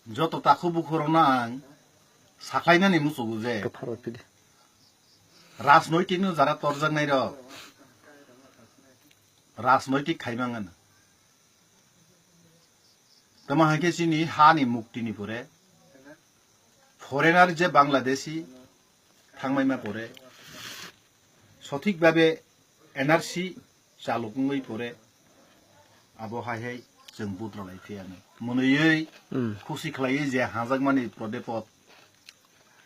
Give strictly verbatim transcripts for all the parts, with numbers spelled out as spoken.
joto takhuk bukhurokno ang sakhlainani muchugo je, Kwpharo pidi. Rajnoitikno jara torjaknairok rajnoitik khaimangano. Tamo hai khe chini hani muktini pore foreigner je Bangladeshi thangmaima pore sothik babe N R C chaluk wngwi pore abo hai hai chwng vote rwlai phiyano. Mwnwiwi Hmm. khusi khlaiwi je hajakmani prodepot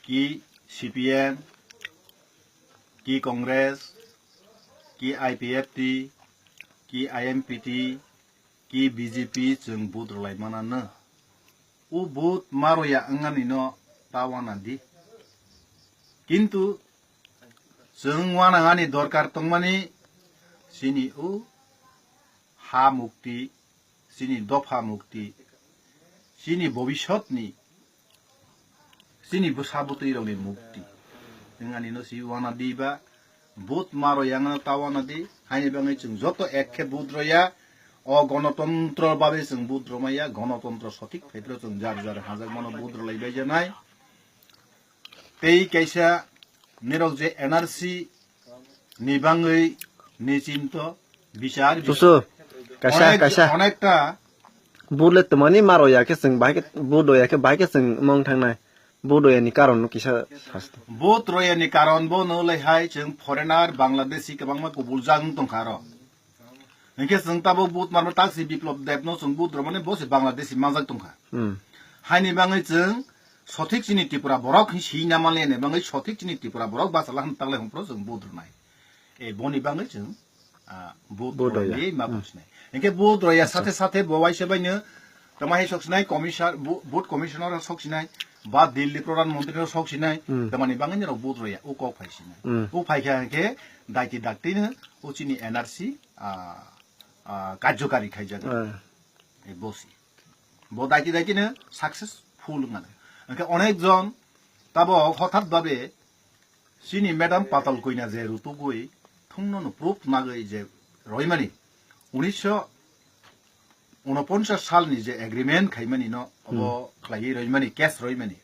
ki C P M, ki Congress, ki I P F T, ki I M P T, ki B J P chwng vote rwlai manano. O vote maroya wngnani no ta wana di. Kintu chwng wanangani dorkar tongmani chini o ha mukti, chini dopha mukti, chini bobisotni, chini bwsa bwtwi rokni mukti. Chwng ani no si wana di ba, vote maro yang no ta wana di, haini bagwi chwng joto ek khe vote roya, o gonotontro babe chwng vote romaya, gonotontro sothik phaitro chwng jar jar hajak mano vote rolai bai janai. Tei kaisa nirok je N R C ni bagwi ni chinto bichar Chusu, kaisa, onek, kaisa. Onekta Bule twmani maro ya khe chwng bahai khe bu do ya khe bahai khe chwng mong thangnai. Bu do ya ni karon no kisa sasti. Vote roya ni karon bo no lai hai chwng foreigner Bangladeshi kwbangma kubul jang tongkha ro. Hinkhe chwng tabuk vote marma taksi Biplop Deb no chwng vote romani bo se Bangladeshi manjak tongkha. Hmm. Haini bagwi chwng sothik chini Tripura borok hin si na male ne bagwi sothik chini Tripura borok basa la hwn taklai hwn pro chwng vote rwnai. E boni bagwi chwng, ah, vote Vote roya. Roya ma Hmm. bujnai. Hinkhe vote roya Acha. Sathe sathe bo waisa baino tama hai sok sinai commissioner, vo-, vote commissioner sok sinai, ba Delhi Pradhan Mantri no sok sinai, Hmm. tamani bagwi nirok vote roya, o kok phai sinai. Hmm. O phai kha hinkhe daiti dakti no o chini N R C, ah, ah, karjokari khaijak. Hmm. E bosi. Bo daiti daiti no successful wngmano. Hinkhe onek jon tabo hothat babe chini madam Patal Koina je rutugwi thungno no proof nagwi je roimani unisho unoponchas salni je agreement khaimani no obo Hmm. khlaiwi roimani, case roimani.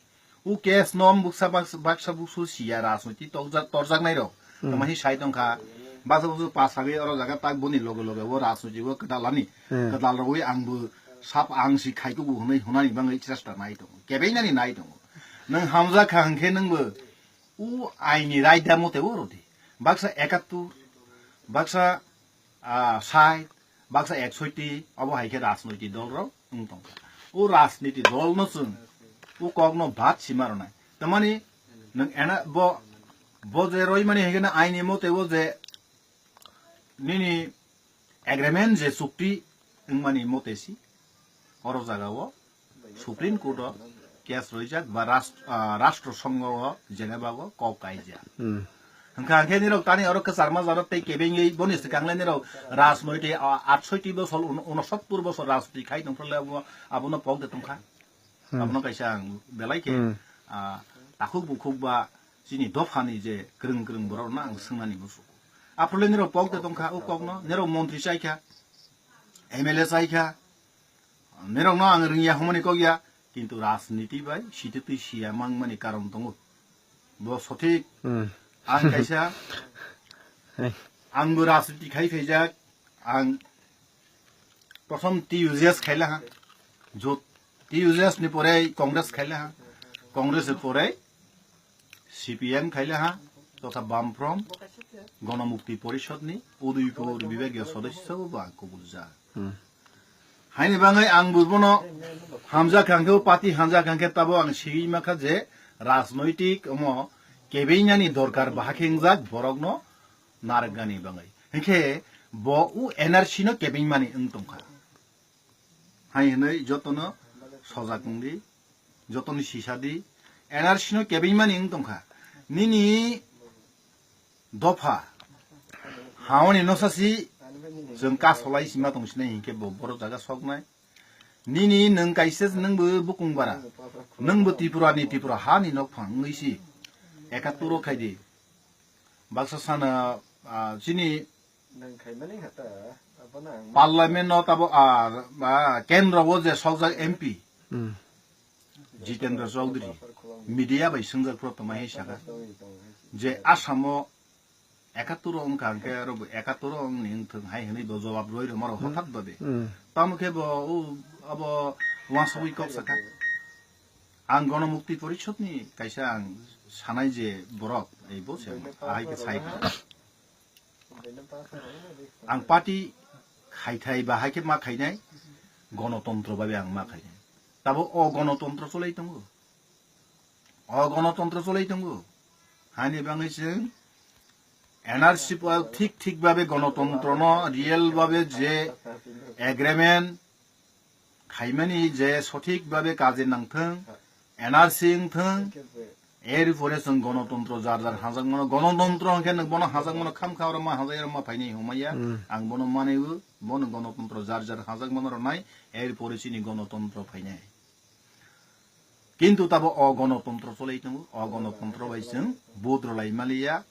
O case no buksa baks-, baksa buksu siya rajniti tokjak, torjaknai rok. Hmm. Tamo hi sai tongkha, baksa buksu pasagwi oro jaga tak boni loge loge o rajniti o kwdal ani. Hmm. Kwdal rogwi ang bo sap ang si khai kubu hwnwi hwnani bagwi chesta nai tongo. Kebainani nai tongo. Nwng hamjak kha hwnkhe nwngbo o aini raida mote o rodi. Baksa ekattur, baksa, ah, sait, baksa eksoiti, obo hai khe rajnoiti dol rok wng tongkha. O rajniti dol no chwng o kok no bat sima rwnai. Tamani nwng ena bo, bo je roimani hai khe na aini mote o je nini agreement je chukti wngmani mote si oro jaga o Supreme Court o case roijak ba rast-, ah, Rashtra Sangha o Geneva o kok kaijak. Hmm. Hwnkha hwnkhe nirok tani oro kwchar majaro tei kebengwi boni swkang le nirok rajnoiti, ah, atshoiti bosor, un-, unosottur bosor rajniti khai tongphru le abo, abono pok de tongkha. Hmm. Abono kaisa ang belai khe, Hmm. ah, takhuk bukhuk ba chini dophani je kwrwng kwrwng borok no ang swngnani musugo. Aphuru le nirok pok de tongkha, o kok no nirok montri chaikha, M L A chaikha, nirok no ang rwngya hwnmani kok ya, kintu rajniti bai sititwi siya mangmani karon tongo. Bo sothik Hmm. ang kaisa, Hey. Ang bo rajniti khai phaijak, ang prothom T U J S khaila ha, jot T U J S ni pore Congress khaila ha, Congress ni pore C P M khaila ha, totha Bamfront Gonomukti Porishod ni Udaipur bibhagiyo sodosyo bo ang kubul ja. Hmm. Haini bagwi ang bo bono hamjak kha hwnkhe, o party hamjak kha hwnkhe tabo ang sigwi mankha je rajnoitik omo kebeingani dorkar bahai khe wngjak borokno narwknani bagwi. Hinkhe bo o N R C no kebeingmani wng tongkha. Hai hwnwi jotono sojak wngdi, jotoni sisadi, N R C no kebeingmani wng tongkha. Nini dopha haoni nosasi chwng kasolai sima tongsinai hinkhe bo borok jaga soknai. Nini nwng kaisa nwngbo bukung bara, nwngbo Tripura ni Tripura hani nokphang wngwi si ekaturo khaidi. Baksa sana, ah, chini Nang khaimani hata, abono ang parliament no tabo, ah, ah, kendro o je sokjak M P. Hmm. Jitendra Chaudhary media bai swngjak phuru tongmani saka je Assam o ekattor wngkha hwnkhe aro bo ekattor wngni wngthwng hai hwnwi bo jawab rwi rwma rok hothat babe. Tamo khe bo o abo uansugwi kok saka. Ang Gonomukti Porishod ni kaisa ang sanai je borok, ei bo se ahai khe sai kha. Ang party khaithai ba hai khe ma khainai, gonotontro babe ang ma khainai. Tabo o gonotontro cholai tongo. O gonotontro cholai tongo. Hani bangwi chwng N R C pal thik thik babe gonotontro no real babe je agreement khaimani je sothik babe kaje nangthwng, N R C wngthwng, erpore chwng gonotontro jar jar hajakmano, gonotontro hwnkhe nwng bono hajakmano khamkha oro ma hajai oro ma phainai humaya, ang bono manaibo, bono gonotontro jar jar hajakmano rwnai, erpore chini gonotontro phainai. Kintu tabo o gonotontro cholai tongo, o gonotontro bai chwng vote rwlai maliya,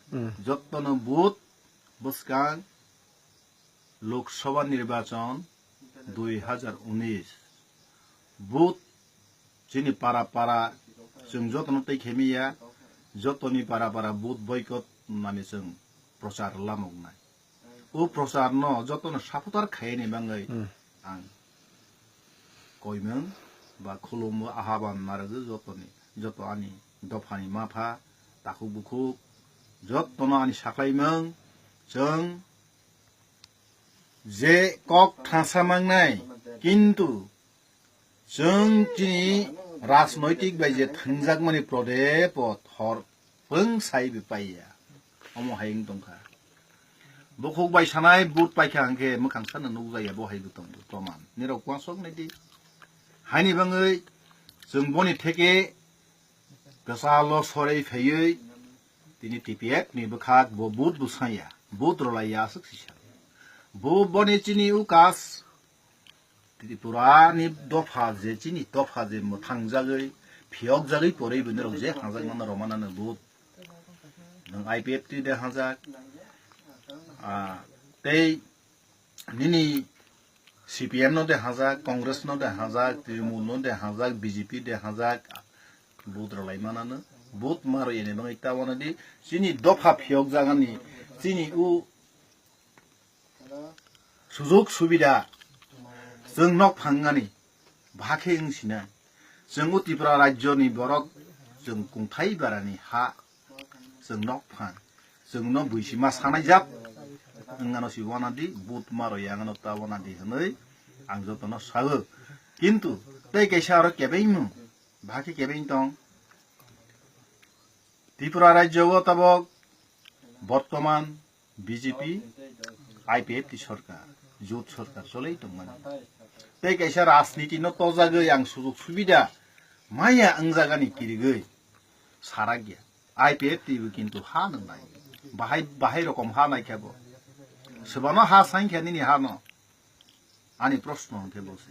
jottono vote bwskang Lok Sabha nirbachon dui hazar unis. Vote chini para para chwng jotono tei khemiya, jotoni para para vote boycott nani chwng prochar lamoknai. O prochar no jotono supporter khaini bangwi ang koimung ba khulumo ahaban narwgwi jotoni, joto ani dophani mapha, takhuk bukhuk, jottono ani saklaimung chwng je kok thansa mangnai, kintu chwng chini rajnoitik bai je thangjakmani prodep o thor pwng sai bi paiya. Omo hai wng tongkha. Bukhuk bai sanai but paikha hwnkhe mwkhang sana nukjaya bo hai bo tongo proman. Nirok uansuk naidi. Haini bangwi chwng boni theke kwchalo sorei phaiwi tini T P F ni bwkhak bo but bwsanya. But rwlaiya aswk sisa. Bo boni chini ukas Tripura ni dopha je chini dopha je mwthangjagwi phiyokjagwi porwi bo norok je hangjakmano romana no but nwng I P F T de hangjak, ah, tei nini C P M no de hangjak, Congress no de hangjak, Trinamool no de hangjak, B J P de hangjak, but rwlai manano, but maro ene bangwi ta wanadi chini dopha phiyokjagani chini u sujug subida chwng nok phangani bahai khe wng sinai. Chwng o Tripura rajyoni borok chwng kungthai barani ha chwng nok phang. Chwng no buisi ma sanai jat wngano si wanadi but maro yangano ta wanadi hwnwi ang jotono sago. Kintu tei kaisa aro kebaimung bahai khe kebaing tong. Tripura rajyo o tabok bortoman B J P, I P F T sorkar, jot sorkar cholai tongmani. Tei kaisa rajniti no tojagwi ang sujug subida maya wngjagani kirigwi sarakya. I P F T bo kintu ha no nai. Bahai, bahai rokom ha nai khe bo. Swbano ha saing khe nini ha no. Ani proshno hwnkhe bo se.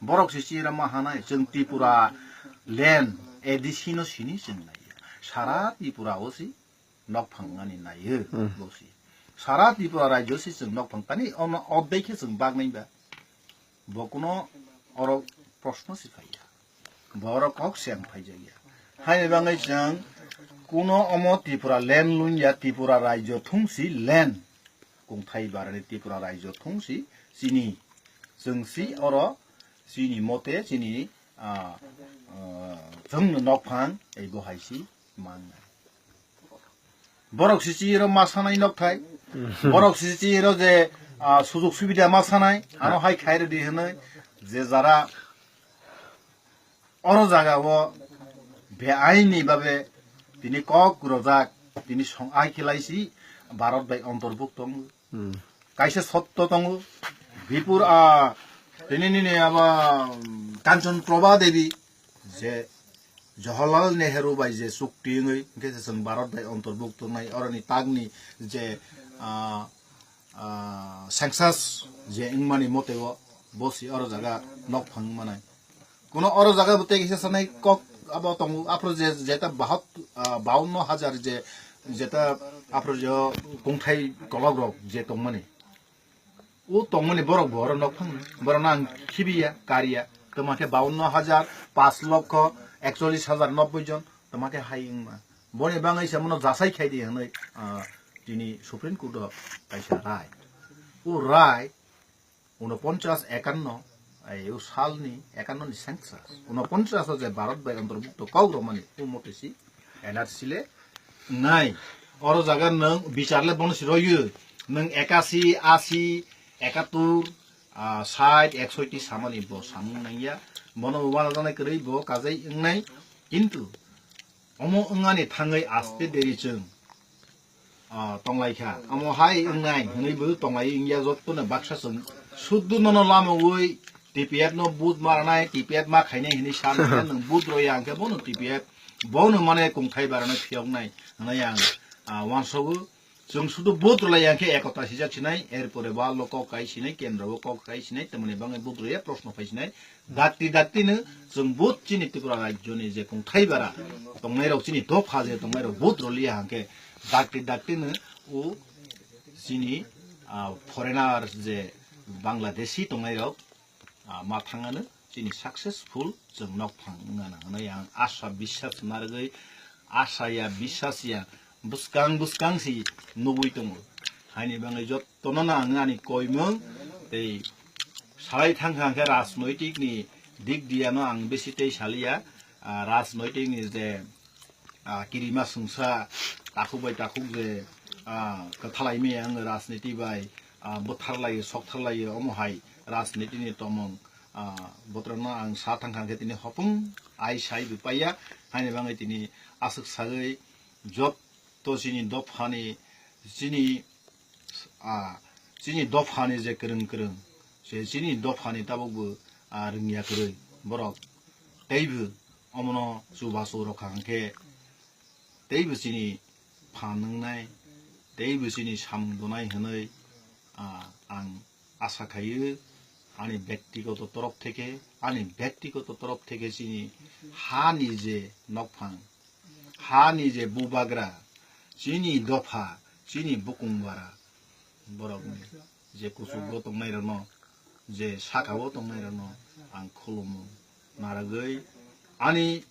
Borok se chira ma hanai, chwng Tripura land A D C no sini chwng nai. Sara Tripura o se nok phangani naiyo, hmm, bo se. Sara Tripura rajyo se chwng nok phang tani ono ordek khe chwng bak nai ba. Bo kuno oro proshno se phaiya. Bo oro kok se ang phaijakya. Haini bangwi chwng kuno omo Tripura land lunya, Tripura rajyo thung si land. Kungthai barani Tripura rajyo thung si chini. Chwng si oro chini mote chini, ah, ah, chwng nok phang ei bo hai si mangnai. Borok si chiro ma sanai nok thai. Borok si chiro je, ah, sujug subida ma sanai. Ano hai khai rwdi hwnwi je jara oro jaga o beaini babe tini kok rojak tini song ai khelai si Bharat bai ontorbukto tongo. Hmm. Kaisa sotto tongo. Bipur, ah, tini nini aba, um, Kanchan Prabha Devi je Jawaharlal Nehru bai je chukti wngwi hwnkhe se chwng Bharat bai ontorbukto tongnai oroni tagni je, ah, ah, census je wngmani mote o bo si oro jaga nok phang manai. Kuno oro jaga bo tei kisa sanai kok abo tongo, aphuru je, jeta bahut, ah, baunno hajar je, jeta aphuru je kungthai kolok rok je tongmani. O tongmani borok bo oro nok phang, borok no ang khibiya, kariya. Toma khe baunno hajar, paanch lokho, ekchollis hajar nobboi jon toma khe hai wngma. Boni bagwi se mono jasai khai di hwnwi, ah, tini Supreme Court o kaisa rai. O rai unoponchas ekanno, ai, o salni ekanno ni census. Unoponchas o je Bharat bai antorbhukto kok romani, o mote si N R C le wngnai. Oro jaga nwng bichar le bono si royo. Nwng ekasi, asi, ekattur, ah, sait, eksoiti samani bo samung nangya. Bono uanajanai kwrwi bo kajai wngnai. Kintu omo wngani thangwi aste deri chwng, ah, tonglaikha. Omo hai wngnai hwnwi bo tonglai wngya, jottono baksa chwng suddu nono lamawi T P F no vote maranai, T P F ma khainai hwnwi sa nangya, nwng vote roya hwnkhe bono T P F, bono mane kungthai barano phiyoknai hwnwi ang, ah, uansogo. Chwng sudu vote rwlai ya khe ekota sijak sinai, erpore wall o kok kai sinai, kendro o kok kai sinai, tamoni bangwi vote rwya proshno phai sinai. Dakti dakti no chwng vote chini Tripura rajyo ni je kungthai bara tongnai rok, chini dopha je tongnai rok vote rwliya hwnkhe dakti dakti no o chini, ah, foreigner je Bangladeshi tongnai rok, ah, ma thangano chini successful chwng nokphang wngna nang hwnwi ang asa biswas narwgwi, asa ya biswas ya bwskang bwskang si nugwi tongo. Haini bagwi jottono no ang ani koimung tei salai thangkha hwnkhe rajnoitik ni dik diya no ang besi tei saliya. Ah, rajnoitik ni je ah, kirima sungsa takhuk bai takhuk je, ah, kwthalai maya wng rajniti bai, ah, bwtharlai sokthar lai omo hai rajniti ni tomong, ah, botrokno ang sa thangkha hwnkhe tini hopung ai sai bwpaiya haini bagwi tini aswk sagwi jotto chini dophani chini ah, chini dophani je kwrwng kwrwng, se chini dophani tabukbo, ah, rwngya kwrwi borok teibo omono chubachu rwkha hwnkhe teibo chini phan wngnai, teibo chini samung donai hwnwi, ah, ang asa khaio. Ani byaktigoto torof theke, ani byaktigoto torof theke chini hani je nokphang, hani je bubagra, chini dopha, chini bukung bara, borokni je kuchugo tongnairokno, je sakao tongnairokno ang khulumo. Narwgwi ani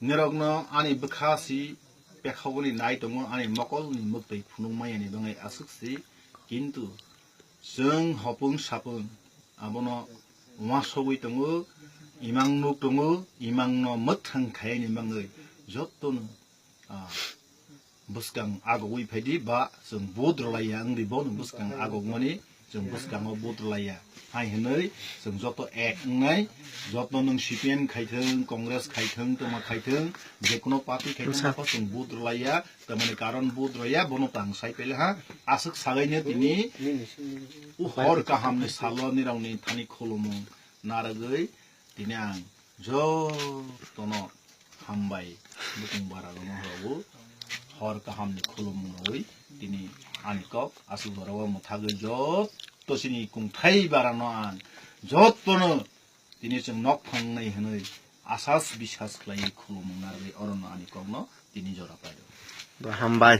nirokno ani bwkha si pekhogoni nai tongo, ani mokolni mwktwi phunuk mayani bagwi aswk si, kintu chwng hopung sapung abono uansugwi tongo, imang nuk tongo, imangno mwthang khaini bagwi jottono, ah, bwskang agogwi phaidi ba chwng vote rwlaiya wngdi bono bwskang agogmani chwng bwskango vote rwlaiya hai hwnwi chwng joto ek wngnai, joto nwng C P M khaithwng, Congress khaithwng, tongma khaithwng, jekono party khaithwng, chwng vote rwlaiya. Tamoni karon vote rwya, bono tang sai pele ha. Aswk sagaino tini u hor kahamni salo nirokni thani khulumung narwgwi tini ang jotono hambai bukung bara rwma horo hor kahamni khulumung rwi tini ani kok aswk jorao mwthagwi jotto chini kungthai barano ang jottono tini chwng nok phangnai hwnwi asas bisas khlaiwi khulumung narwgwi orono ani kokno tini jora paio. Bo hambai.